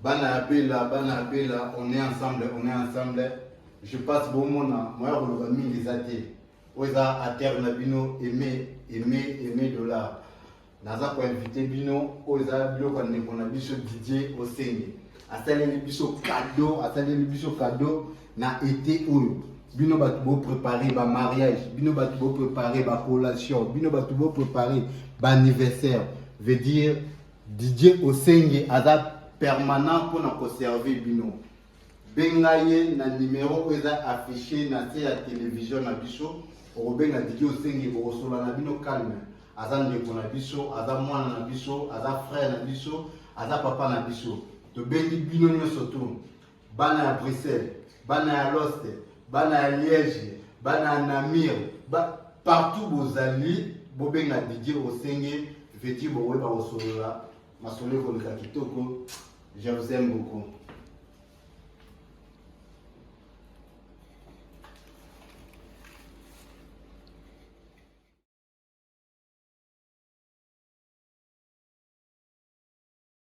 Bana ya Bella, bana ya Bella, on est ensemble, on est ensemble. Je passe bomona, moya koloba mingi eza te. Oyo eza atere na bino, aime, aime, aime dollar. Naza ko inviter bino, oyo eza biloko ya ndeko na biso Didier Osenge. Asaleli biso cadeau, asaleli biso cadeau na été oyo. Bino bato bo préparer ba mariage, bino bato bo préparer ba collation, bino bato bo préparer ba anniversaire. Veut dire Didier Osenge aza permanent pona ko servir bino. Benga ye na numero oyo eza affiche na se ya television na biso. Okobenga Didier Osenge, bokosolola na bino calme. Aza ndeko na biso, aza mwana na biso, aza frère na biso, aza papa na biso. Tobengi bino nyonso tu, bana ya Bruxelles, bana ya Lost, bana ya Liège, bana ya Namur, ba, partout bozali, bobenga Didier Osenge, veut dire bokoyeba kosolola masolo ekoleka kitoko. Je vous aime beaucoup.